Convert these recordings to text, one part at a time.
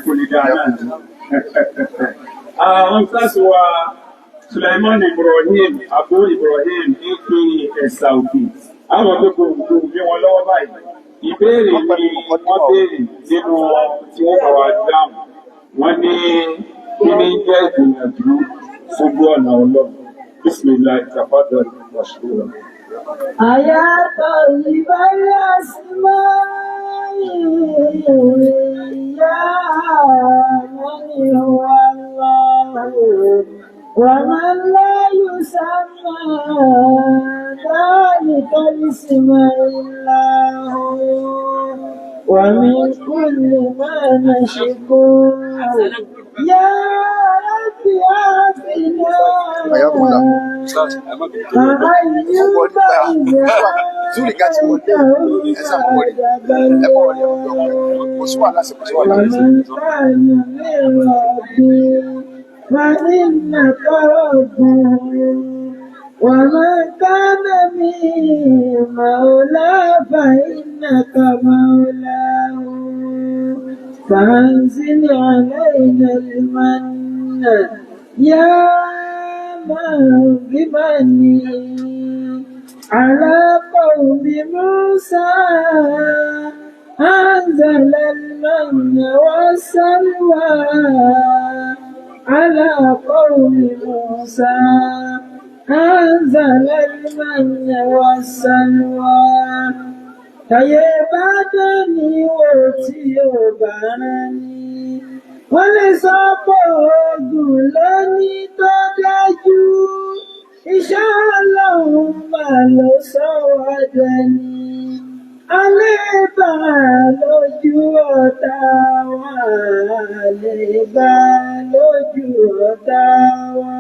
Kò ní dáa náà. Àwọn kíláàsì wa, Suleiman Ibrahim, Abu Ibrahim ní pé ẹ̀sà òkè. Àwọn pé gbogbo bí wọn lọ́wọ́ báyìí. Ìbéèrè ni wọ́n béèrè nínú tí wọ́n bá wa dáhùn. Wọ́n ní kí ní jẹ́ ìgbìyànjú sójú ọ̀nà Ọlọ́run? Bismillah, tafaddal mashkura. أيا طيب الأسماء، يا من هو الله ومن لا يسمى ذلك الاسم إلا هو، ومن كل ما نشكو يا رب عافنا. Ayakunla. فأيوب إذا Zuri gàtí wọlé, ẹ sá mọ wọlé, ẹ bọ wọlé, ẹ bọ wọlé, kò sí wàhálà sí, kò sí wàhálà. ومن كان من ربي فإنك ربه، ومن كان من مولى فإنك مولاه، فأنزل علينا المن يا من بمنه على قوم موسى أنزل المن والسلوى، على قوم موسى أنزل المن والسلوى. Táyé bá dán ni wò, tí ò bá rán ni, wọ́n lè sọ pé oògùn lóní tó dájú. Iṣẹ́ Ọlọ́run mà ló sọ wá dẹni àlébà lójú ọ̀tá wa, àlébà lójú ọ̀tá wa.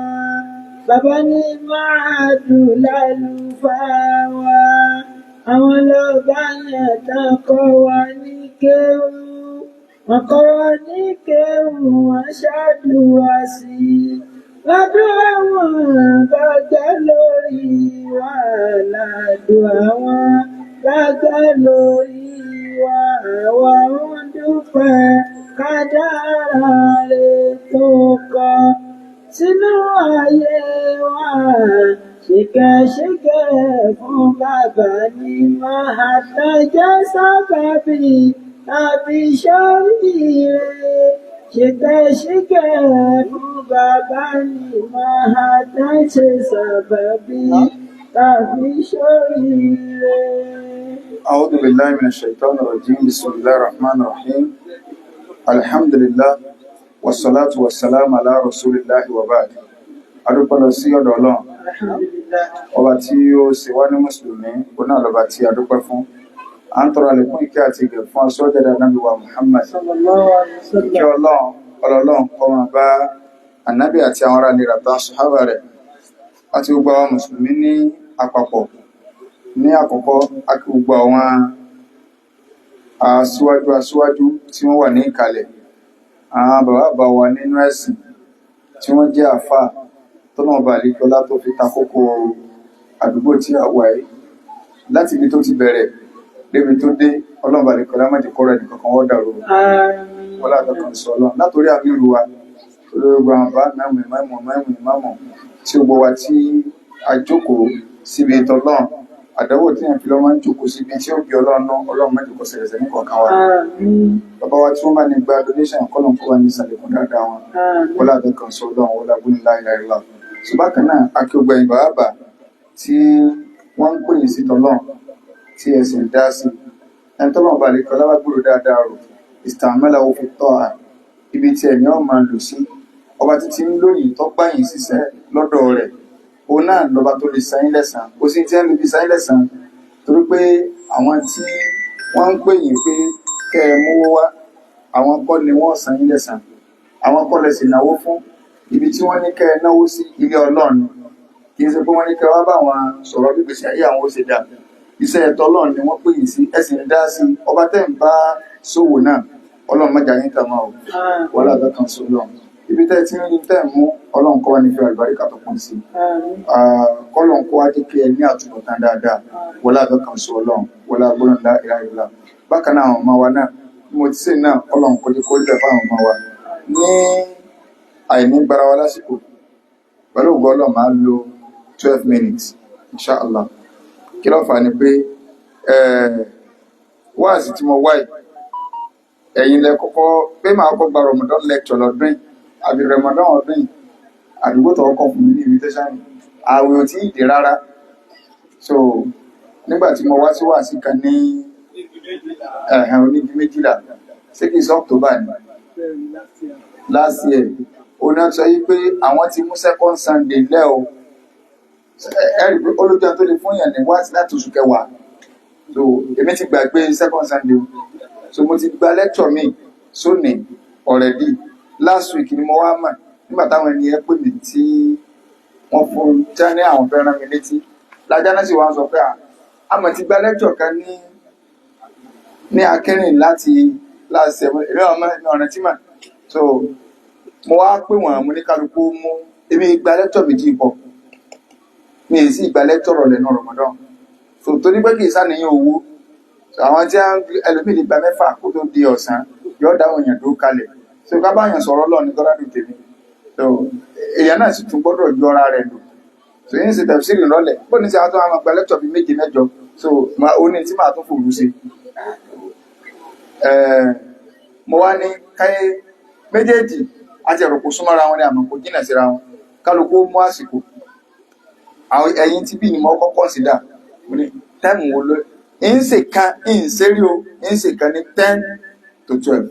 Bàbá ní máàdù lálùfáà wa, àwọn lọ́ba yẹn tán kọ́ wa ní kéwú. Wọ́n kọ́ wa ní kéwú, wọ́n ṣàdúrà sí i. Lọ́dún àwọn bá gbẹ́ lórí wa, ládùn àwọn bá gbẹ́ lórí wa, àwa ń dúpẹ́ kádàrá rẹ̀ tó kọ sínú ayé wa. Ṣìkẹ̀ṣìkẹ̀ fún bàbá ní Mahatajà sábàbí tàbí ṣoríire. Ṣìkẹ̀ṣìkẹ̀ fún bàbá ní Mahatajà sábàbí tàbí ṣoríire. أعوذ بالله من الشيطان الرجيم، بسم الله الرحمن الرحيم، الحمد لله والصلاة والسلام على رسول الله وبعد. Adúpẹ́ lọ sí ọ̀dọ̀ Ọlọ́run. Alhamdulillah. Ọba tí ó ṣe wá ní mùsùlùmí, òun náà lọ́ba tí a dúpẹ́ fún. À ń tọrọ àlékún ìkẹ́ àti ìgẹ̀ fún aṣọ́jẹ́dá Nábì wa Muhammad. Sallallahu alaihi Ìkẹ́ wasallam. Ọlọ́run, ọlọ́run kó máa bá ànábì àti àwọn ará ilé rẹ̀ àtàwọn sàhábà rẹ̀ àti gbogbo àwọn mùsùlùmí ní àpapọ̀. Ní àkọ́kọ́, a kí gbogbo àwọn aṣíwájú aṣíwájú tí wọ́n wà ní ìkàlẹ̀, àwọn bàbá bàbá wa nínú ẹ̀sìn tí wọ́n jẹ́ àfáà tọ́nà ọba àlekọ́lá tó fi ta kókó àdúgbò tí a wà yìí, láti ibi tó ti bẹ̀rẹ̀ débi tó dé. Ọlọ́run ọba àlekọ́lá má jẹ́ kọ́rọ̀ ẹnì kankan wọ́n dàrú. Àmín. Wọ́n látọkàn sọ Ọlọ́run látòrí àmírù wa, olórí gbogbo àwọn bàbá, ìmáàmù, ìmáàmù, ìmáàmù, ìmáàmù, tí gbogbo wa tí a jókòó síbi ìtọ́lọ́run. Àdánwò tí yẹn fi lọ́ máa ń jókòó síbi tí ó bí Ọlọ́run náà, Ọlọ́run má jẹ́ kó ṣẹlẹ̀ sẹ́ni kọ̀ọ̀kan wa. Àmín. Bàbá wa tí wọ́n bá ní gba donation, kọ́lọ̀ kó wà ní ìsàlẹ̀kùn dáadáa wọn. Àmín. Wọ́n látọkàn sọ Ọlọ́run wọ́n lágbóni láìláìlá. Ṣùgbọ́n kan náà, akíọgbẹ̀yìn bàbá tí wọ́n ń pè yín sí tọ́lọ́run tí ẹ sì ń dá sí ẹni tọ́lọ́run bá lè kọ́ lábàgbúrò dáadáa rò ìsàmẹ́là òfin tọ́ à ibi tí ẹni ọ̀ máa lò sí. Ọba títí ń lóyìn tó gbà yín síṣẹ́ lọ́dọ̀ rẹ̀, òun náà lọ́ba tó lè san yín lẹ́san. Kò sí tí ẹni fi san yín lẹ́san, torí pé àwọn tí wọ́n ń pè yín pé kẹ́ ẹ mówó wá, àwọn kọ́ ni wọ́n san yín lẹ́san, àwọn kọ́ lẹ sì náwó fún. Ibi tí wọ́n ní kẹ́ ẹ náwó sí, ilé Ọlọ́run ni. Kì í ṣe pé wọ́n ní kẹ́ ẹ wá bá wọn sọ̀rọ̀ bí gbèsè ayé àwọn ó ṣe dà. Iṣẹ́ ẹ̀tọ́ Ọlọ́run ni wọ́n pè yín sí, ẹ sì ń dá sí. Ọba tẹ́ ń bá ṣòwò náà, Ọlọ́run má jà yín tà máa o. Wọ́n lábẹ́ kan sọ Ọlọ́run, ibi tẹ́ ẹ ti ń rí tẹ́ ẹ mú, Ọlọ́run kọ́ wá ní fi àlùbáríkà tó pọ̀ sí i, kọ́lọ́n kó wá jẹ́ kí ẹ ní àtúbọ̀tán dáadáa. Wọ́n lábẹ́ kan sọ Ọlọ́run, wọ́n lágbóná ńlá ìlà ìlà. Bákan náà, àwọn ọmọ wa náà Bí mo ti ṣe náà, Ọlọ́run kò jẹ́ kó rí bẹ́ẹ̀ fáwọn ọmọ wa. Ní àìní gbára wa lásìkò, pẹ̀lú ògo Ọlọ́run máa lo 12 minutes, inshallah. Kí ló fà á ni pé wáàsí tí mo wáyìí, ẹ̀yin lẹ kọ́kọ́ pé màá kọ́ gba Ramadan lecture lọ́dún yìí, àbí Ramadan ọdún yìí. Àdúgbò tó kọ́ fún mi ní invitation, ààwẹ̀ ò tí ì dé rárá. So nígbà tí mo wá sí wáàsí kan ní ẹ̀hẹ̀n onígi 12, ṣé kìí sọ October ni last year, ó náà sọ yí pé àwọn ti mú second Sunday lẹ́ o. Ẹ rí i pé olójú ẹni tó lè fún yàn ní wáàsí láti oṣù kẹwàá. So èmi ti gbàgbé second Sunday o. So mo ti gba lecture mi sóní already. Last week ni mo wá mọ̀ nígbà táwọn ẹni ẹ pè mí tí wọ́n fún tí wọ́n ní àwọn fẹ́ rán mi létí. Lájá náà sì wá ń sọ pé àmọ̀ ti gba lecture kan ní Akẹ́rìn láti last seven, èmi ọmọ ní ọ̀rẹ́ tí mà. So mo wá pè wọ́n, mo ní kálukú mú. Èmi gba lecture méjì pọ̀, mi ì sì gba lecture rọ̀lẹ́ náà Ramadan. So torí pé kì í sàníyàn owó. So àwọn tí ẹlòmíì lè gba mẹ́fà kó tó di ọ̀sán, yóò dáwọn èèyàn dúró kalẹ̀. So ká bá yàn sọ̀rọ̀ lọ ní gọ́dádù tèmi. So èèyàn náà sì tún gbọ́dọ̀ yọra rẹ̀ lò. So yín ṣe tẹ̀síìrì rọlẹ̀ bó ní sẹ́ àtún àwọn gba lecture bíi méje mẹ́jọ. So ó ní tí màá tún fòrú sí. Mo wá ní káyé méjèèjì àti ẹ̀rọ kò súnmọ́ra wọn ní, àmọ́ kò jìnnà síra wọn. Kálukú ó mú àsìkò. Àwọn ẹ̀yin tí bí ni mo kọ́ consider, mo ní time wo ló ń ṣe kan ń ṣe rí o, ń ṣe kan ní 11:50,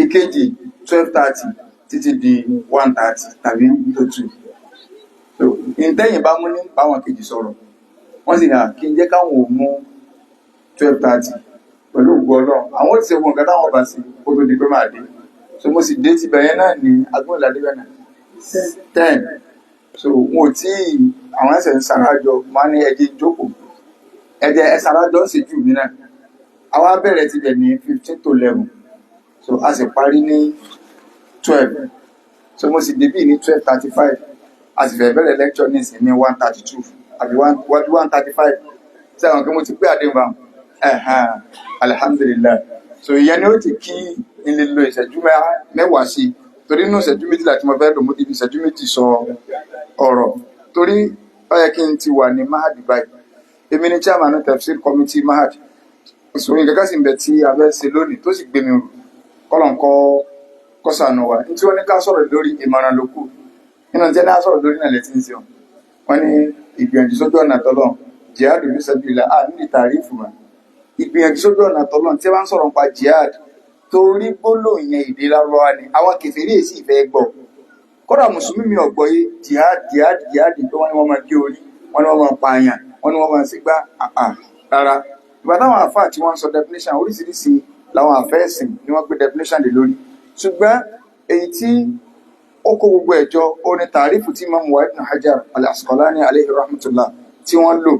ìkejì 12:30 títí di 1:30 tàbí to 2. So ìtẹ́yìn bá mú ní báwọn kejì sọ̀rọ̀, wọ́n sì ní à kí n jẹ́ káwọn ò mú 12:30. Pẹ̀lú ògo Ọlọ́run, àwọn ò ti ṣe gbogbo nǹkan táwọn bá ṣe kó tó di pé máa dé. So mo sì dé tibẹ̀ yẹn náà ní agbóhùnládé bẹ́ẹ̀ náà 10. So wọn ò tí ì, àwọn ẹsẹ̀ ń sarajọ. Máa ní ẹjẹ jókòó, ẹjẹ ẹ sarajọ ń ṣèjú mi náà. Àwa bẹ̀rẹ̀ tibẹ̀ ní 10:45, so a sì parí ní 12. So mo sì débí ní 12:35, a sì fẹ́ bẹ̀rẹ̀ lecture nísìn ní 1:32 àbí 1:35. Sẹ́wọ̀n kí mo ti pé àdéhùn báwọn? Ẹ̀hán, alhamdulillahi. So ìyẹn ni ó ti kí n lè lo ìṣẹ́jú mẹ́wàá sí i, torí inú ìṣẹ́jú 12 tí mo fẹ́ lò, mo ti fi ìṣẹ́jú 2 sọ ọ̀rọ̀, torí ó yẹ kí n ti wà ní mahad báyìí. Èmi ni chairman tafsir committee mahad. Ìṣòro nǹkan kan sì ń bẹ tí a fẹ́ ṣe lónìí tó sì gbé mi rù, kọ́lọ̀ ń kọ́ kọ́sànù wa. Ní tí wọ́n ní ká sọ̀rọ̀ lórí ìmọ̀ràn ló kù nínú tí wọ́n ní ká sọ̀rọ̀ lórí náà lẹ́tí ń sèwọ̀n. Wọ́n ní ìgbìyànjú sójú ọ̀nà tọ́lọ̀, jihad fi sabilillah, à nílì tàrífù mọ́. Ìgbìyànjú sójú ọ̀nà tọ́lọ̀ tí wọ́n ń sọ̀rọ̀ nípa jihad, torí gbólóhùn yẹn èdè Lárúbáwá ni, àwọn kèfèrí èsì ìfẹ́ gbọ́. Kódà mùsùlùmí mi ò gbọ́ yé jihad, jihad, jihad pé wọ́n ní wọ́n máa gé orí, wọ́n ní wọ́n máa pààyàn, wọ́n ní wọ́n máa sígbà àà rárá. Ìgbà táwọn àfáà tí wọ́n ń sọ definition oríṣiríṣi làwọn àfẹ́ẹ̀sìn ni wọ́n gbé definition lé lórí, ṣùgbọ́n èyí tí ó kó gbogbo ẹ̀jọ ó ní tàrífù tí Imam wa Ibn Hajar al-Asqalani alayhi rahmatullah tí wọ́n lò.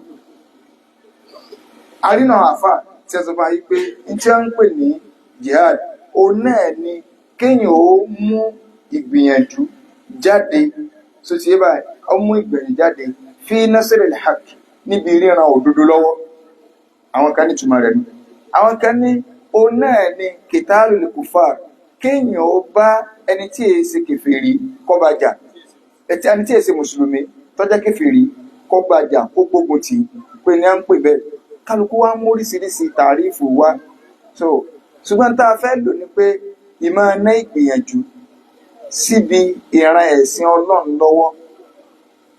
Àrínà àfáà tí a sọ fún wa yìí pé ní tí wọ́n ń pè ní jihad, òun náà ni kéèyàn ó mú ìgbìyànjú jáde. So ti yé báyìí, ó mú ìgbìyànjú jáde fi nasril haqq, níbi ríran òdodo lọ́wọ́. Àwọn kan ní túmọ̀ rẹ̀ ni. Àwọn kan ní òun náà ni qitalul kufar, kéèyàn ó bá ẹni tí èé ṣe kèfèrí kó bá jà, ẹni tí èé ṣe mùsùlùmí tó jẹ́ kèfèrí kó bá jà, kó gbógun tì í, pé ní à ń pè bẹ́ẹ̀. Kálukú wa mú oríṣiríṣi tàrífù wá. So ṣùgbọ́n tá a fẹ́ lò ní pé ìmọ̀ ná ìgbìyànjú síbi ìran ẹ̀sìn Ọlọ́run lọ́wọ́,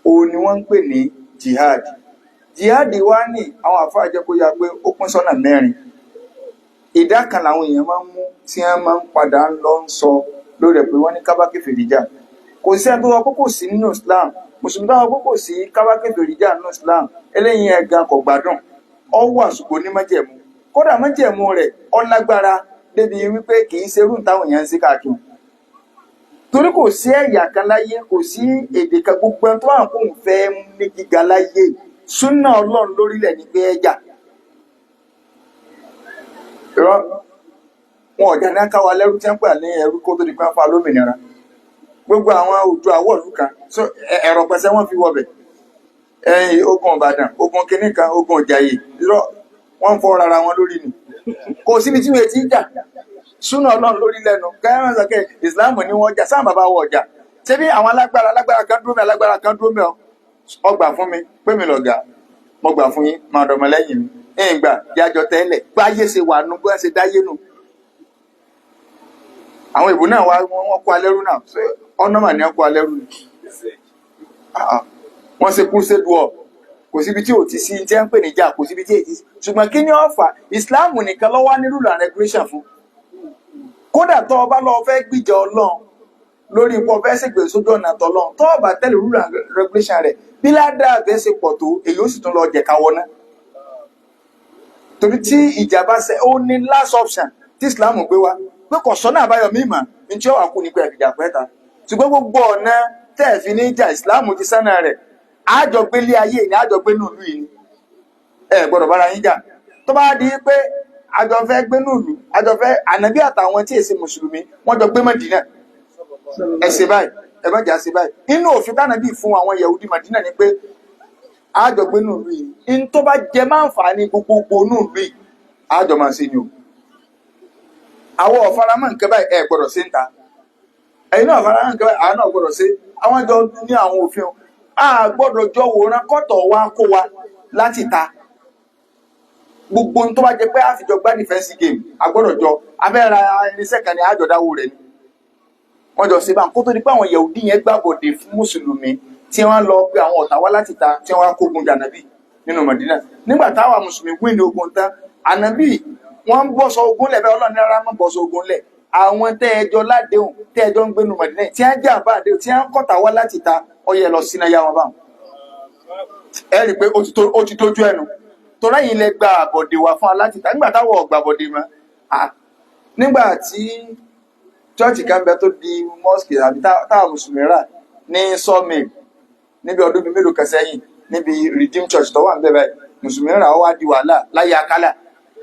òun ni wọ́n ń pè ní jihad. Jihad wá ní àwọn àfáà jẹ́ kó yá pé ó pín sọ́nà mẹ́rin. Ìdá kan làwọn èèyàn máa ń mú tí wọ́n máa ń padà ń lọ ń sọ lórí ẹ̀ pé wọ́n ní ká bá kèfèrí jà. Kò sí ẹni tó sọ pé kò sí nínú Islam. Mùsùlùmí tó sọ pé kò sí ká bá kèfèrí jà nínú Islam, eléyìí ẹ̀ gan kò gbádùn. Ọ wà ṣùgbọ́n ní májẹ̀mú. Kódà májẹ̀mú rẹ̀ ó lágbára débi wípé kì í ṣerú táwọn èèyàn ń ṣe káàkiri, torí kò sí ẹ̀yà kan láyé, kò sí èdè kan, gbogbo ẹni tó wà kóun fẹ́ ní gíga láyé, súnà Ọlọ́run lórílẹ̀ ní pé ẹ̀yà irọ́ wọn ọ̀jà ní káwa lẹ́rú tí wọ́n pè ní ẹrú kó tó di pé wọ́n fa lómìnira. Gbogbo àwọn òjò àwọ̀lú kan so ẹ̀rọ pẹ̀sẹ̀ wọ́n fi wọbẹ̀. Ẹ̀yìn ogun Ìbàdàn, ogun kínní kan, ogun Ìjàyè, irọ́ wọ́n ń fọ́ rara wọn lórí ni. Kò síbi tí wọ́n ti jà. Súnà Ọlọ́run lórí lẹ́nu kẹ́hìn sọ pé ìsìláàmù ni wọ́n jà sáà bàbá wọ̀ ọjà. Ṣé bí àwọn alágbára alágbára kan dúró mi, alágbára kan dúró mi, ọ ọgbà fún mi pé mi lọ̀gá, mo gbà fún yín, máa dọ̀mọ́ lẹ́yìn mi, ẹ̀yìn gbà yájọ tẹ́lẹ̀ gbáyé ṣe wà nù, bóyá ṣe dáyé nù. Àwọn ìbò náà wá, wọ́n kó alẹ́rú náà. Ṣé ọ̀nà mà ní wọ́n kó alẹ́rú ni? Ah, ah. Wọ́n ṣe crusade war, kò síbi tí ò ti sí tí wọ́n ń pè níjà, kò síbi tí èyí ti sí. Ṣùgbọ́n kí ni ó fà? Ìsìláàmù nìkan ló wà ní rule and regulation fún. Kódà tó o bá lọ fẹ́ gbìjà Ọlọ́run lórí ipò fẹ́ ṣègbè sójú ọ̀nà tọ́lọ́run, tó o bá tẹ̀lé rule and regulation rẹ̀, bí ládàá bẹ́ẹ̀ ṣe pọ̀ tó, èyí ó sì tún lọ jẹ̀ka wọná. Torí tí ìjà bá ṣe, ó ní last option tí Islam gbé wá pé kò sọ́nà àbáyọ mímọ́ ní tí ó wà kú ní pé ẹ̀fìjà pẹ́ta. Ṣùgbọ́n gbogbo ọ̀nà tẹ́ ẹ̀ fi ní jà, Islam ti sánà rẹ̀. Àjọ gbélé ayé ni, àjọ gbé nùlù yìí ni, ẹ gbọ́dọ̀ bára yín jà. Tó bá di pé àjọ fẹ́ gbé nùlù, àjọ fẹ́ ànábì àtàwọn tí èsì mùsùlùmí wọ́n jọ gbé Mọ̀dínà, ẹ ṣe báyìí, ẹ má jà ṣe báyìí. Inú òfin tánàbí fún àwọn Yahudi Mọ̀dínà ni pé àjọ gbé nùlù yìí, in tó bá jẹ máa ń fà ní gbogbogbò nùlù yìí, àjọ máa ṣe ni o. Àwọn ọ̀faramọ́ nǹkan báyìí, ẹ gbọ́dọ̀ ṣe ń ta. Ẹ̀yin náà faramọ́ nǹkan báyìí, àwọn náà gbọ́dọ̀ ṣe. Àwọn jọ ní àwọn òfin o. A gbọ́dọ̀ jọ wòran kọ́tọ̀ wa kó wa láti ta. Gbogbo ohun tó bá jẹ pé àfijọ gbá defense game, a gbọ́dọ̀ jọ abẹ́ra irinṣẹ́ kan ní àjọdáwó rẹ̀ ni wọ́n jọ ṣe bá ń kó tó di pé àwọn Yahudi yẹn gbàbọ̀dè fún mùsùlùmí tí wọ́n lọ pé àwọn ọ̀tá wá láti ta, tí wọ́n á kógun jà Ànábì nínú Mọ̀dínà. Nígbà táwa mùsùlùmí wí ní ogun tán, Ànábì wọ́n ń bọ́sọ ogun lẹ̀ bẹ́ẹ̀. Ọlọ́run ní rárá, mọ́ bọ́sọ ogun lẹ̀. Àwọn tẹ́ ẹjọ́ ládéhùn, tẹ́ ẹjọ́ ń gbénu Mọ̀dínà, tí wọ́n jà bá àdéhùn, tí wọ́n kọ̀tà wá láti ta, ọyẹ lọ sínú ẹyà wọn báwọn. Ẹ rí i pé ó ti tójú ẹnu torí ẹ̀yin lẹ gba àbọ̀dè wá fún aláti ta nígbà táwọn ọ̀gbà àbọ̀dè mọ́. Nígbà tí chọ́ọ̀chì kan bẹ tó di mosque àbí táwọn mùsùlùmí rà ní Sawmill níbi ọdún bíi mélòó kan sẹ́yìn, níbi Redeem Church tó wà ń bẹ̀ báyìí, mùsùlùmí rà, ó wá di wàhálà láyé Akálà.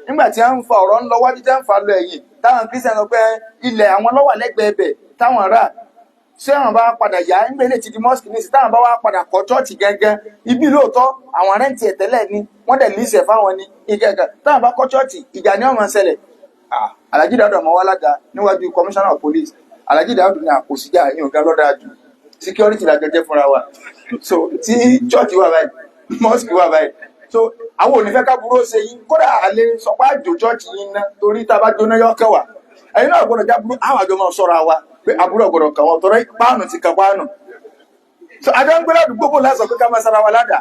Nígbà tí wọ́n ń fa ọ̀rọ̀ ń lọ wájú, tí wọ́n ń fa lọ ẹ̀yìn, táwọn Christian sọ pé ilẹ̀ àwọn ló wà lẹ́gbẹ̀ẹ́ bẹ̀ táwọn rà, ṣé àwọn bá padà yá nígbà ilé ti di mosque ní ìsìn, táwọn bá wá padà kọ́ chọ́ọ̀chì gẹ́gẹ́ ibi, lóòótọ́ àwọn rent ẹ̀ tẹ́lẹ̀ ni, wọ́n dẹ̀ lease ẹ̀ fáwọn ní ìkẹ̀kẹ̀, táwọn bá kọ́ chọ́ọ̀chì, ìjà ni wọ́n máa ń ṣẹlẹ̀. Alhaji Dawud ọmọ wa lága níwájú commissioner of police. Alhaji Dawud ní àkòsíjà yìí ọ̀gá lọ́dà jù, security la jọ jẹ́ fúnra wa. So tí church wà báyìí, mosque wà báyìí, so àwọn ò ní fẹ́ ká burú ó ṣe yín. Kódà àlè sọ pé àjò church yín ná, torí tá a bá jóná yọ kẹwàá, ẹ̀yin náà gbọ́dọ̀ já burú. Àwọn àjọ máa sọ̀rọ̀ àwa pé àbúrò gbọ́dọ̀ kàn wọ́n tọrọ páànù ti kan páànù. So àjọ ń gbé ládùúgbò bò lásán pé ká máa sara wa ládàá,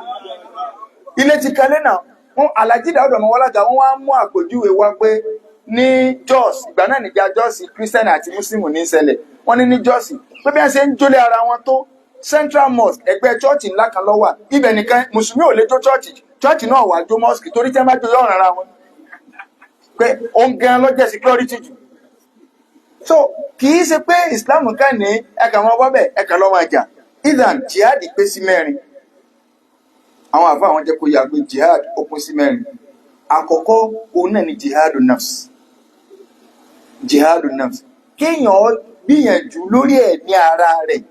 ilé ti kan lẹ́nà wọn. Alhaji Dawud ọmọ wọlága, wọn wá mú àpèjúwe wá pé ní Jos ìgbà náà, níjà Jos, Christian àti Muslim ní í ṣẹlẹ̀. Wọ́n ní ní Jos pé bí wọ́n ṣe ń jólé ara wọn tó, Central Mosque, ẹgbẹ́ chọ́ọ̀chì ńlá kan ló wà ibẹ̀ nìkan, mùsùlùmí ò lè jó chọ́ọ̀chì, chọ́ọ̀chì náà wà jó mosque, torí tí wọ́n bá jó yọ̀ọ̀ràn ara wọn, pé òun gan ló jẹ́ security jù. So kì í ṣe pé Islam kan ní ẹ̀ka wọn wọ́bẹ̀ ẹ̀ka lọ́ máa jà. Idan jihad pé sí mẹ́rin. Àwọn àfa àwọn jẹ́ kó yà pé jihad ó pín sí mẹ́rin. Àkọ́kọ́, òun náà ni jihadu nafs. Jihadu nafs, kéèyàn gbìyànjú lórí ẹ̀mí ara rẹ̀.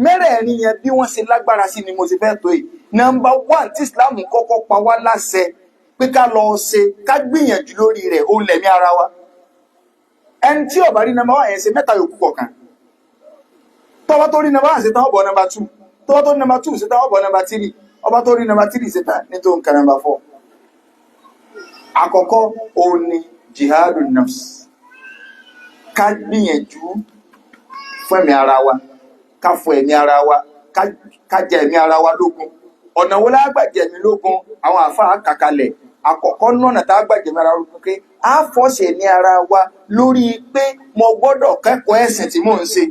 Mẹ́rẹ̀ẹ̀rin yẹn, bí wọ́n ṣe lágbára sí ni mo ṣe fẹ́ tó yìí. Number one tí Islam kọ́kọ́ pa wá láṣẹ pé ká lọ ṣe, ká gbìyànjú lórí rẹ̀, òun lẹ̀mí ara wa. Ẹni tí ó bá rí number one yẹn ṣe, mẹ́ta yòókù kọ̀ọ̀kan. Tọ́wọ́ tó rí number one ṣe tán, ó bọ̀ number two. Tọ́wọ́ tó rí number two ṣe tán, ó bọ̀ number three. Ọba tó rí number three ṣe tán ní tó ń ka number four. Àkọ́kọ́, òun ni jihadu nafs, ká gbìyànjú fún ẹ̀mí ara wa, ká fọ ẹ̀mí ara wa, ká jẹ ẹ̀mí ara wa lógun. Ọ̀nà wo la gbà jẹ ẹ̀mí lógun? Àwọn àáfàá kàkalẹ̀. Àkọ́kọ́ nọ̀nà tá a gbà jẹ ẹ̀mí ara wa lógun pé a fọ́ọ̀sì ẹ̀mí ara wa lórí pé mo gbọ́dọ̀ kẹ́kọ̀ọ́ ẹ̀sìn tí mò ń ṣe.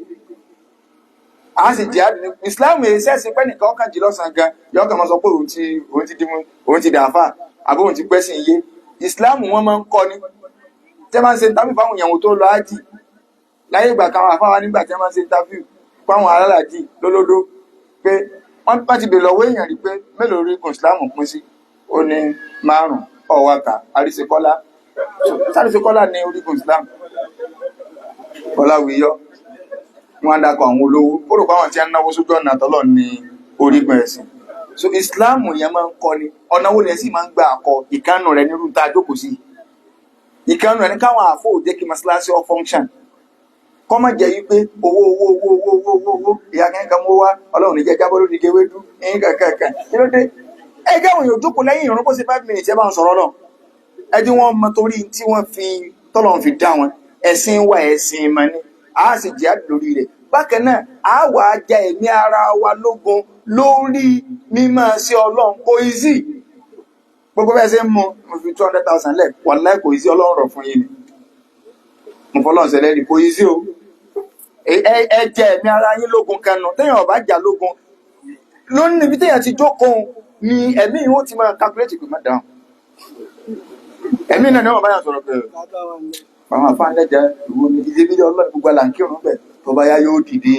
A sì jihad ní Islam. Èyí sẹ́sìn pé nìkan ọkàn jí lọ́sàn-án gan, yọ kàn máa sọ pé òun ti di òun ti dàáfà àbí òun ti gbẹ́sìn yé. Islam, wọn máa ń kọ́ ni. Tẹ́ máa ń ṣe interview fáwọn èèyàn tó lọ ájì láyé ìgbà kan, àwọn àfáwà nígbà tí wọ́n máa ń ṣe interview fáwọn alálàájì lólódó, pé wọ́n bá ti bèèrè lọ́wọ́ èèyàn rí pé mélòó orígun Islam pín sí, ó ní márùn-ún. Ọ̀wàkà àríṣekọ́lá sàríṣekọ́lá ní orígun Islam ọláwíyọ́. Wọ́n á dákọ̀ àwọn olówó, ó rò pé àwọn tí wọ́n ń náwó sójú ọ̀nà tọ́lọ̀ ní orígun ẹ̀sìn. So Islam yẹn máa ń kọ́ ni. Ọ̀nà wo lẹ̀ sì máa ń gbà kọ ìkànnù rẹ̀ nírú tá a jókòó sí? Ìkànnì ẹni káwọn àfọ òjẹ́ kí mọ́ṣáláṣí ọ function, kọ́ má jẹ́ wípé owó owó owó owó owó owó owó ìyá kẹ́kẹ́ mú wá, ọlọ́run ní jẹ́ jábọ́ lórí ewédú ẹ̀yìn kankan. Kí ló dé? Ẹ jẹ́ àwọn èèyàn jókòó lẹ́yìn ìrun kó ṣe 5 minutes, ẹ bá ń sọ̀rọ̀ lọ. Ẹ jẹ́ wọ́n mọ torí tí wọ́n fi tọ́lọ́run fi dá wọn. Ẹ̀sìn wa, ẹ̀sìn ìmọ̀ ni, a sì jẹ́ lórí rẹ̀. Bákan náà, a wà á ja ẹ̀mí ara wa lógun lórí mímọ́ sí ọlọ́run. Kò easy. Gbogbo bẹ́ẹ̀ ṣe ń mú, mo fi 200,000 lẹ̀, wàláhì kò easy. Ọlọ́run rọ̀ fún yín ni, mo fọlọ́run ṣẹlẹ̀ rí, kò easy o. Ẹ jẹ ẹ̀mí ara yín lógun kan nù. Téèyàn ò bá jà lógun lónìí, níbi téèyàn ti jókòó ni ẹ̀mí yìí ó ti máa calculate pé má dáhùn. Ẹ̀mí náà ni wọ́n bá yàn sọ̀rọ̀ pé àwọn afáńlẹ́jà ìwọ ni ìdílé bí ọlọ́run gbogbo àlà ń kírun bẹ̀, tó bá yá yóò dìde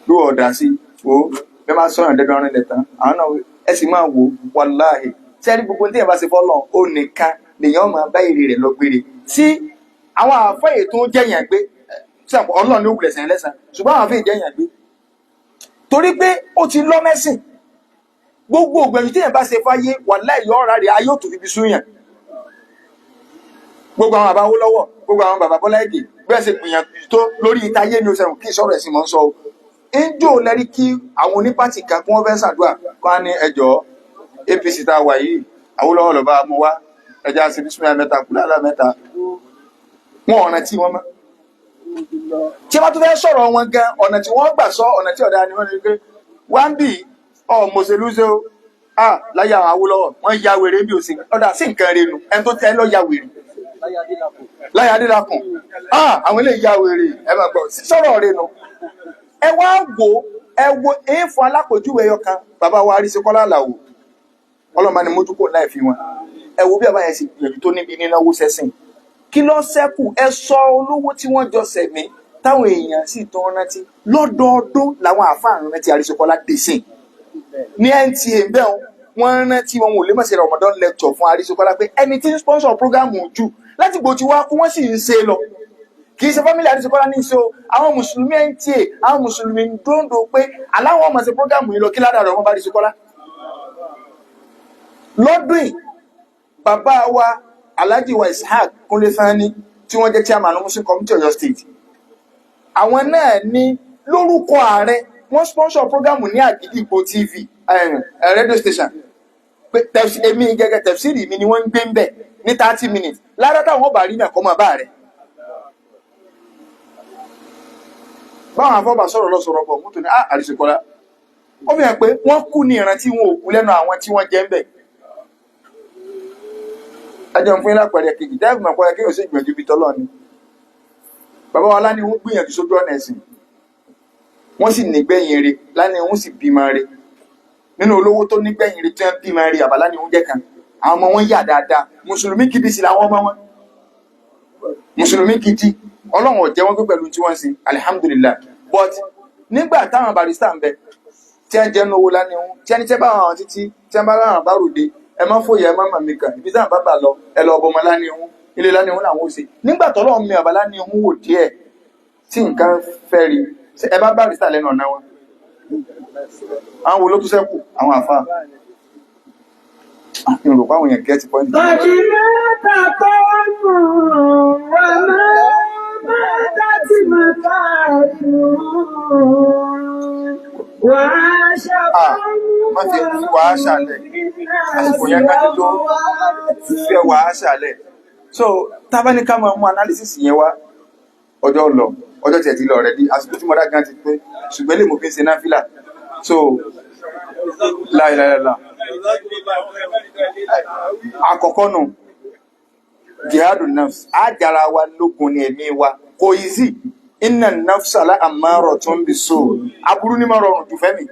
ló ọ̀dà sí o. Bẹ́ẹ̀ máa sọ̀rọ̀ dandan rìn lẹ́tàn àwọn náà, ẹ sì máa wò. Wàláhì, sẹ́ni gbogbo ní téèyàn bá ṣe fọ́lọ́ ó nìkan lèèyàn máa bá èrè rẹ̀ lọ gbére. Tí àwọn àfáà tó jẹ̀yàn gbé tí ọlọ́run ní ó wulẹ̀ sẹ́yìn lẹ́sàn, ṣùgbọ́n àwọn àfáà jẹ̀yàn gbé torí pé ó ti lọ́ mẹ́sìn. Gbogbo ògbẹ̀yìn téèyàn bá ṣe fáyé, wàláhì, yọ ọ̀rá rẹ̀ ayé ò tó fi fi súnyàn. Gbogbo àwọn bàbá Awólọ́wọ̀, gbogbo àwọn bàbá Bọ́lá Ìgè, bí wọ́n ṣe gbìyànjú tó lórí ìtayé ni o sẹ́wọ̀n kí ìṣọ̀rọ̀ ẹ̀sìn mọ́ ń sọ o. Ń jò lẹ́rí kí àwọn onípàtì kan kí wọ́n fẹ́ ṣàdúrà kí wọ́n á ní ẹjọ́ APC tá a wà yìí, Awólọ́wọ̀ lọ́ba mú wá, ẹja ṣe bísímìlà mẹ́ta kúlálà mẹ́ta. Wọn ọ̀nà tí wọ́n mọ́ tí wọ́n tún fẹ́ sọ̀rọ̀ wọn gan, ọ̀nà tí wọ́n gbà sọ, ọ̀nà tí ọ̀dà ni wọ́n ní pé wá ń bì ọ̀ mọ̀ṣẹ̀lú ṣe o. Ah, láyé àwọn Awólọ́wọ̀ wọ́n ya wèrè bí òsì ọ̀dà sí nǹkan rẹ̀ nu ẹni tó tẹ́ lọ́ ya wèrè láyé Adélakùn. Ah, àwọn eléyìí ya wèrè, ẹ máa gbọ́ sọ̀rọ̀ rẹ̀ nu. Ẹ wá wò, ẹ wo èèfọ̀ alápòjúwe ẹyọ kan, bàbá wa Àríṣekọ́lá Àlàó, ọlọ́mọba ni mójúkò láì fi wọn. Ẹ wo bí bàbá yẹn sì gbìyànjú tó níbi nínáwó sẹ́sìn, kí ló ṣẹ́kù? Ẹ sọ olówó tí wọ́n jọ sẹ̀mí táwọn èèyàn sì tó ń rántí lọ́dọọdún làwọn àáfàá ń rántí Àríṣekọ́lá dèsìn ní NTA bẹ́ẹ̀. Wọ́n rántí wọn ò lè má ṣe Ramadan lecture fún Àríṣekọ́lá pé ẹni tí ń sponsor program jù láti gbò tí wá kú, wọ́n sì ń ṣe lọ. Kì í ṣe family Àríṣekọ́lá ní í ṣe o. Àwọn mùsùlùmí NTA, àwọn mùsùlùmí ń dóńdó pé aláwọ̀ ọmọ ṣe program yìí lọ kí ládàá rẹ̀ wọ́n bá Àríṣekọ́lá lọ́dún yìí. Bàbá wa Alhaji wa Ishaq Kúnlé Sanni, tí wọ́n jẹ́ chairman Muslim Community Ọ̀yọ́ State, àwọn náà ní lórúkọ ààrẹ wọ́n sponsor program ní Àgídìgbò TV, radio station, pé èmi gẹ́gẹ́ tẹ̀síìrì mi ni wọ́n ń gbé ń bẹ̀ ní 30 minutes lára táwọn ọba rí náà kọ́ máa bá rẹ̀. Báwọn afọ́bà sọ̀rọ̀ lọ sọ̀rọ̀ bọ̀ mọ́tò ní Àríṣekọ́lá, ó fi hàn pé wọ́n kú ní ìrántí wọn ò kú lẹ́nu àwọn tí wọ́n jẹ́ ń bẹ̀. Ẹjọ́ fún yín lápẹẹrẹ kejì dáìbò mọ̀ pé kéèyàn sì gbìyànjú ibi tọ́lọ́ ni. Bàbá wa láni wọ́n gbìyànjú sójú ọ̀nà ẹ̀sìn, wọ́n sì nígbẹ̀yìn re. Láni wọ́n sì bímọ re nínú olówó tó nígbẹ̀yìn re tí wọ́n bímọ re. Àbá láni wọ́n jẹ́ kan, àwọn ọmọ wọn yà dáadáa, mùsùlùmí gidi sì làwọn ọmọ wọn, mùsùlùmí gidi. Ọlọ́run ò jẹ́ wọ́n pé pẹ̀lú tí wọ́n ń ṣe, alihamudulilayi. But nígbà táwọn barista ń bẹ tí wọ́n jẹ́ owó láni wọn, tí wọ́n ní tẹ́ bá wọn títí tí wọ́n bá láwọn bá ròde, ẹ má fòyà, ẹ má màmí kàn ibi táwọn bá bà lọ, ẹ lọ ọbọmọ láni wọn, ilé láni wọn làwọn ò ṣe. Nígbà tọ́lọ́run mi àbá láni wọn wò díẹ̀ tí nǹkan fẹ́ rí, ṣé ẹ bá barista lẹ́nu ọ̀nà wọn, àwọn wo ló tún ṣẹ́kù? Àwọn àfa ìrò pàwọn èèyàn get point. قد مات قوم وما ماتت مكارمهم وعاش Ah, قوم má ti fi wàhálà lẹ̀, àsìkò yẹn ká ti tó fi wàhálà lẹ̀. So tá a bá ní ká máa mú analysis yẹn wá, ọjọ́ lọ, ọjọ́ tiẹ̀ ti lọ rẹ̀ di àsìkò tí mo dá gan ti pé, ṣùgbọ́n lè mo fi ń ṣe náfìlà. So láìláìláìlá, àkọ́kọ́ nù, jihadu nafs, á jara wa lógun ní ẹ̀mí wa. Kò easy. Inna nafsa la ammaratun bisu, aburú ní máa rọrùn jù fẹ́mi.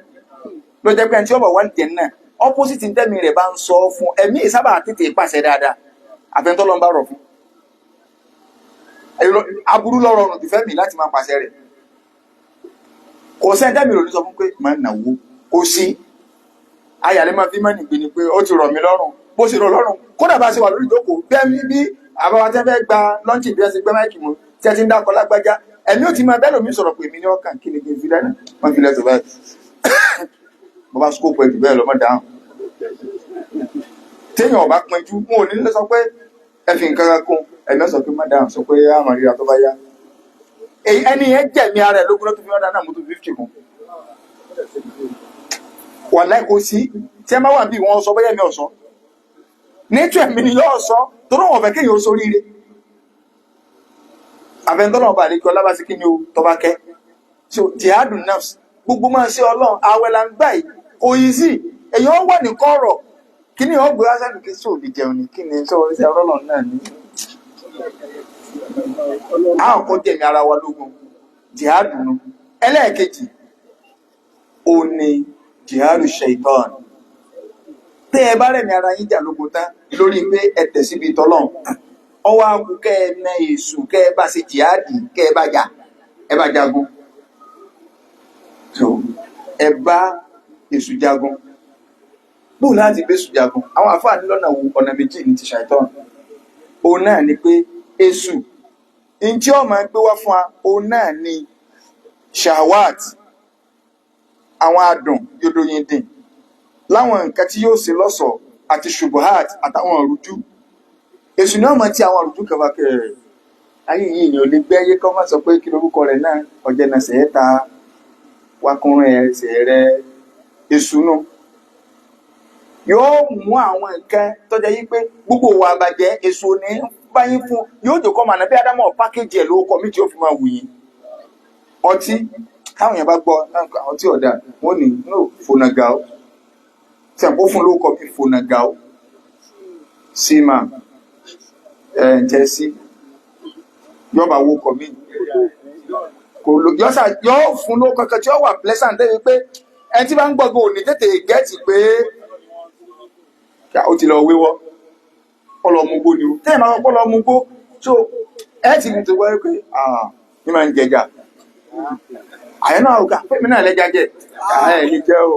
Ló jẹ́ pé ẹni tí ó bá wà ní jẹ̀ náà, opposite ní tẹ́mi rẹ̀ bá ń sọ fún ẹ̀mí ìsábà tètè pàṣẹ dáadáa, àfẹ́ntọ́ ló ń bá rọ̀ fún. Aburú ló rọrùn jù fẹ́mi láti máa pàṣẹ rẹ̀. Kò sẹ́ni tẹ́mi rò ní sọ fún pé máa nàwó kò sí ayàlẹ́ máa fi mọ́ nìgbè ni pé ó ti rọ̀ mí lọ́rùn bó ṣe rọ̀ lọ́rùn. Kódà bá a ṣe wà lórí ìjókòó bí ẹni bí àbáwá tẹ́ fẹ́ gba lọ́ńchì, bí ẹ ṣe gbé máìkì mú tí ẹ ti ń dákọ lágbájá, ẹ̀mí ò ti máa bẹ́ẹ̀ lómi sọ̀rọ̀ pé èmi ní ọkàn kí ni kí n fi lẹ́nu wọ́n fi lẹ́sọ̀ báyìí, bó bá scope ẹ̀ jù bẹ́ẹ̀ lọ́mọ dáhùn. Téèyàn ọba pinjú wọn ò ní lè sọ pé Ẹ fi nǹkan kan kún ẹ̀mí ọ̀sán pé madam sọ pé àmọ̀ ríra tó bá yá. Ẹni yẹn jẹ̀mí ara ẹ̀ lógún lọ́tún fi ọ̀dà náà mú tó 50 kún. Wàláì kò sí tí ẹ má wà bí wọn sọ bóyá ẹ̀mí ọ̀sán. Nature ẹ̀mí ni yóò sọ torí wọn fẹ́ kéèyàn ó soríire. Àfẹnutọ́nà ọba àlejò ọlábàṣí kí ni o tọba kẹ́. So jihadu nafs gbogbo máa ṣe ọlọ́run àwẹ̀ là ń gbà yìí kò yí sí èèyàn wà ní kọ̀rọ̀ kí ni ọgbẹ́ asẹ́nu kí sóòlì jẹun ni kí ni sọ ṣe ọlọ́run náà ní. A ò kọ́ jẹ̀mí ara wa lógun jihadu nu. Ẹlẹ́ẹ̀kejì ó ní jihadu shaitan. Tẹ́ ẹ bá rẹ̀mí ara yín jà lógun tán lórí pé ẹ tẹ̀ síbi tọ́lọ́run ọwọ́ akú kẹ́ ẹ na èṣù kẹ́ ẹ bá ṣe jihadi kẹ́ ẹ bá jà ẹ bá jagun. So ẹ bá èṣù jagun. Bóò láti bẹ́sù jagun? Àwọn àfáà ní lọ́nà wo? Ọ̀nà méjì ní ti ṣàìtàn. Òun náà ni pé èṣù in tí ó máa gbé wá fún wa, òun náà ni shahwat, àwọn adùn yodoyindin láwọn nǹkan tí yóò ṣe lọ́ṣọ̀ọ́ àti shubuhat àtàwọn ìrújú. Èṣù ni ó máa ti àwọn ìrújú kan bá kẹ́ ẹ̀ ayé yìí ni ò lè gbé ayé kọ́ máa sọ pé kí lorúkọ rẹ̀ náà ọ̀jẹ̀ náà ṣẹ̀ẹ́ta wákùnrin ẹsẹ̀ rẹ̀. Èṣù nù yóò mú àwọn nǹkan tó jẹ́ yí pé gbogbo wa àbàjẹ́ èso ní báyìí fún yóò jòkó màná bí ádámọ̀ pákéjì ẹ̀ lórúkọ mi tí ó fi máa wù yín. Ọtí táwọn èèyàn bá gbọ́ ọtí ọ̀dà wọ́n ní no fònàgà ó tí àpò fún lórúkọ mi fònàgà ó símà ẹ̀ ń jẹ́ sí yọba wo kọ mí kò ló yọ́sà yóò fún lórúkọ kankan tí ó wà pleasant débi pé ẹni tí bá ń gbọ́gbọ́ òní tètè gẹ́ẹ̀tì pé ó ti lọ wéwọ́ ọlọ́mugbó ni ó tẹ́ẹ̀ máa kọ́ lọ́mugbó. So ẹ ti ní tó gbọ́ pé ní máa ń jẹjà àyẹ̀ náà ọ̀gá pé mi náà lẹ́jà jẹ ẹ̀ lè jẹ́ o.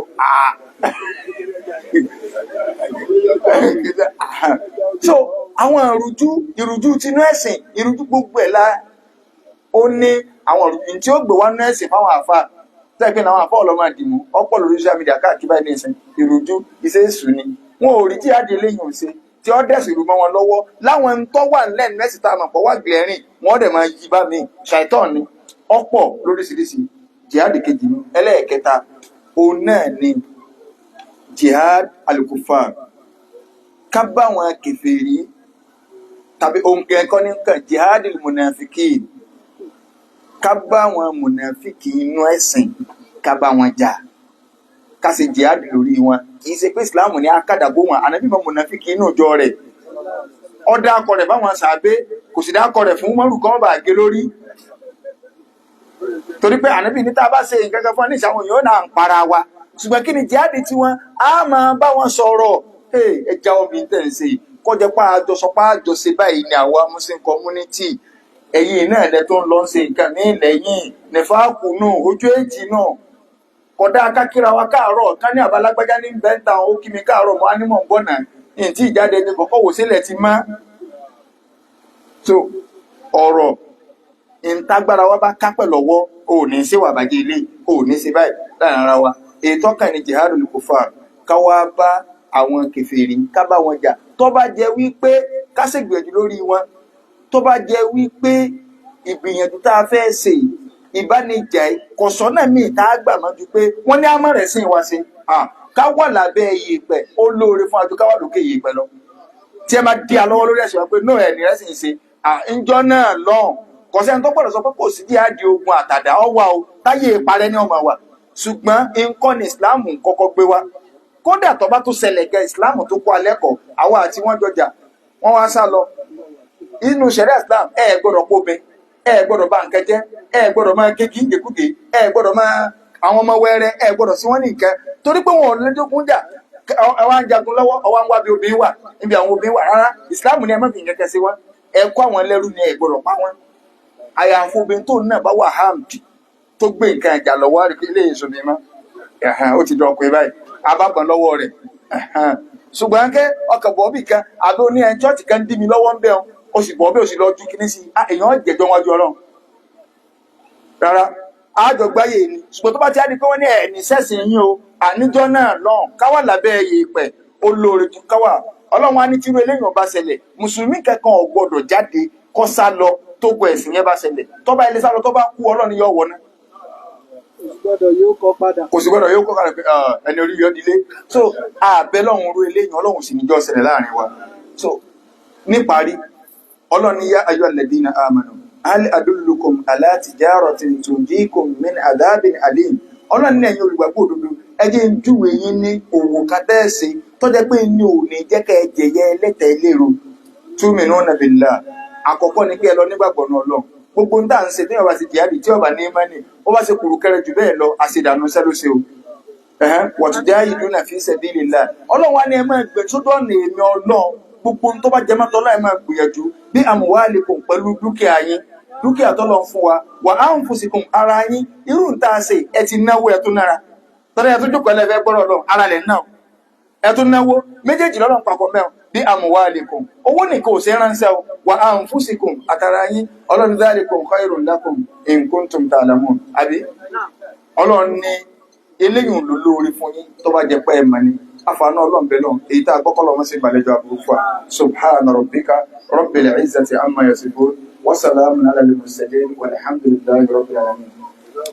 So àwọn ìrújú ìrújú tinú ẹ̀sìn ìrújú gbogbo ẹ̀ la ó ní àwọn ìrújú tí ó gbé wá nú ẹ̀sìn fáwọn àfa tẹ́ẹ̀ pé àwọn àfa ọlọ́mọ àdìmú ọ̀pọ̀ lórí social media káàkiri báyìí ní ìsìn ìrújú iṣẹ́ èṣù ni wọn ò rí tí adìẹ lẹ́yìn òṣè tí ó dẹ̀sùn ìrú mọ́ wọn lọ́wọ́ láwọn ń tọ́ wà nílẹ̀ nẹ́sì tá a mọ̀ pọ̀ wá gbẹ̀rín wọ́n dẹ̀ máa yí bá mi ṣàìtàn ni ọ̀pọ̀ lóríṣiríṣi. Jihad kejì ni. Ẹlẹ́ẹ̀kẹta òun náà ni jihad alukufar, ká bá wọn kèfèrí tàbí ohun kẹ́kọ́ ní nǹkan jihad munafiki, ká bá wọn munafiki inú ẹ̀sìn ká bá wọn jà, ká ṣe jihad lórí wọn. Kì í ṣe pé Islam ní akádàbò wọn, ànábì mọ munafiki inú ìjọ rẹ̀ ọdá akọ rẹ̀ báwọn sàbẹ kò sì dákọ rẹ̀ fún mọrù kan bá gé lórí, torí pé ànábì ní tá a bá ṣe nǹkan kan fún ọ ní ìṣàwọn èèyàn náà ń para wa. Ṣùgbọ́n kí ni jihad tiwọn? Á máa bá wọn sọ̀rọ̀ ẹ já omi tẹ̀ ń ṣe kọjá pa àjọsọ pa àjọṣe báyìí ni àwa Muslim community ẹ̀yin náà lẹ tó ń lọ ṣe nǹkan ní lẹ́yìn nífàákù náà ojú èjì náà kódà kákíra wa káàárọ̀ ká ní àbálágbájá ní bẹ́ńtà ó kí mi káàárọ̀ mọ́ ánímọ̀ ń bọ̀nà ní tí ìjáde ní kọ̀kọ́ wò sílẹ̀ ti má. So ọ̀rọ̀ ìtagbára wa bá kápẹ̀ lọ́wọ́ ò ní ṣe wà bàjẹ́ ilé ò ní ṣe báyìí láàrin ara wa. Ètò ọkàn ní jihadul kufar, ká wá bá àwọn kèfèrí ká bá wọn jà tó bá jẹ́ wípé ká ṣègbìyànjú lórí wọn, tó bá jẹ́ wípé ìgbìyànjú tá a fẹ́ ṣe ìbánijà kọ̀sọ́nà míì tá a gbà mọ́ ju pé wọ́n ní àmọ́ rẹ̀ sìn wá sí ká wà lábẹ́ iyẹ̀pẹ̀ ó lóore fún àjò ká wà lókè iyẹ̀pẹ̀ lọ. Tí ẹ máa di alọ́wọ́ lórí ẹ̀sìn wa pé náà ẹ̀ní rẹ̀ sì ń ṣe ńjọ́ náà lọ́hùn kò sẹ́ni tó gbọ́dọ̀ sọ pé kò sí díàdì ogun àtàdá ọwà o táyé ìparẹ́ ní ọmọ wa. Ṣùgbọ́n nǹkan ní ìsìláàmù kọ́kọ́ gbé wa kódà tó bá tó ṣẹlẹ̀ gẹ ìsìláàmù tó kọ́ alẹ́ kọ̀ àwa àti wọ́n jọjà wọ́n wá sá lọ inú ṣẹ̀ríà Islam. Ẹ gbọ́dọ̀ kóbe, ẹ gbọ́dọ̀ bà nǹkan jẹ́, ẹ gbọ́dọ̀ máa gé kíngekúge, ẹ gbọ́dọ̀ máa àwọn ọmọ wẹrẹ, ẹ gbọ́dọ̀ sí wọn ní nǹkan torí pé wọn ò lójókun jà. Ẹ wá ń jagun lọ́wọ́ ọwọ́ ń wá bí obìnrin wà níbi àwọn obìnrin wà rárá. Islam ni ẹ má fi nǹkan kan sí wọn, ẹ kó àwọn ẹlẹ́rú ni ẹ gbọ́dọ̀ pa wọn. Àyàfó obìnrin tó náà bá wà hamd tó gbé nǹkan ìjà lọ́wọ́ àríkè ilé èso mi mọ́ ó ti dọ̀pẹ́ báyìí abábọ̀n lọ́wọ́ rẹ̀. Ṣùgbọ́n kẹ́ ọkọ̀ bọ̀ọ́bì kan àbí oní ẹ̀ chọ́ọ̀chì kan dí mi lọ́wọ́ ń bẹ̀ ọ́ ó sì bọ̀ bí ó sì lọ ju kíní sí i èèyàn jẹjọ wájú Ọlọ́run rárá àjọgbáyé ni. Ṣùgbọ́n tó bá ti á di pé wọ́n ní ẹ̀ẹ́nì sẹ́sìn yín o àníjọ́ náà lọ́hùn káwà lábẹ́ yèèpẹ̀ ó lóore ju káwà Ọlọ́run á ní tírú eléyìí ọba ṣẹlẹ̀, mùsùlùmí kankan ò gbọdọ̀ jáde kó sá lọ tógun ẹ̀sìn yẹn bá ṣẹlẹ̀. Tó bá ilé sá lọ, tó bá kú, Ọlọ́run yóò wọ̀ náà. Gbọ́dọ̀ yóò kọ padà. Kò sì gbọ́dọ̀ yóò kọ́ kalẹ̀ pé, "Ah, ẹni orí yọ dílé." So àbẹ lọ́hùn rú eléyìí, Ọlọ́run sì níjọ́ ṣẹlẹ̀ láàrin wa. So níparí, Ọlọ́run ní, yá ayọ́ alladhina amanu hal adullukum ala tijaratin tunjikum min adhabin alim. Ọlọ́run ní ẹ̀yin olùgbàgbọ́ òdodo, ẹ jẹ́ ń júwe yín ní òwò kan tẹ́ẹ̀sì tó jẹ́ pé ní ò ní jẹ́ kẹ́ ẹ jẹ̀yẹ ẹlẹ́tẹ̀ẹ́ eléro. Tu'minuna billah, àkọ́kọ́ ni pé ẹ lọ nígbàgbọ́ náà lọ. Gbogbo ń tà ń ṣe, téèyàn bá ti jìyàdì, tí ọba ní mẹ́ni ó bá ṣe kùrù kẹrẹ jù bẹ́ẹ̀ lọ, àṣedànù iṣẹ́ ló ṣe o. Wa tujahiduna fi sabilillah, Ọlọ́run wa ní ẹ máa gbẹ sójú ọ̀nà èmi Ọlọ́run. Gbogbo ohun tó bá jẹ mọ́tọ́ Ọlọ́run, ẹ máa gbìyànjú bí amwalikum, pẹ̀lú dúkìá yín, dúkìá tọ́lọ̀ ń fún wa, wa anfusikum, ara yín. Irú ń tá a ṣe, ẹ ti náwó, ẹ tún nára tọ́lá, ẹ tún jókòó, ẹ lẹ́fẹ̀ẹ́ gbọ́rọ̀ lọ, ara lẹ̀ náà, ẹ tún náwó méjèèjì lọ́nà papọ̀ mẹ́wọ̀n. Bí amwalikum, owó nìkan ò sí ránṣẹ́ o, wa anfusikum, àtàrà yín. Ọlọ́run dhalikum khairun lakum in kuntum ta'lamun, àbí? Ọlọ́run ní eléyìí ló lóore fún yín tó bá jẹ pé ẹ mọ̀ ni. Àfààní Ọlọ́run bẹ́ẹ̀ lọ́n èyí tá a gbọ́kọ́ lọ́mọ sí ìgbàlejò àbúrò fún wa. Subhana rabbika rabbil izzati amma yasifun wa salamun ala al-mursalin walhamdulillahi rabbil alamin.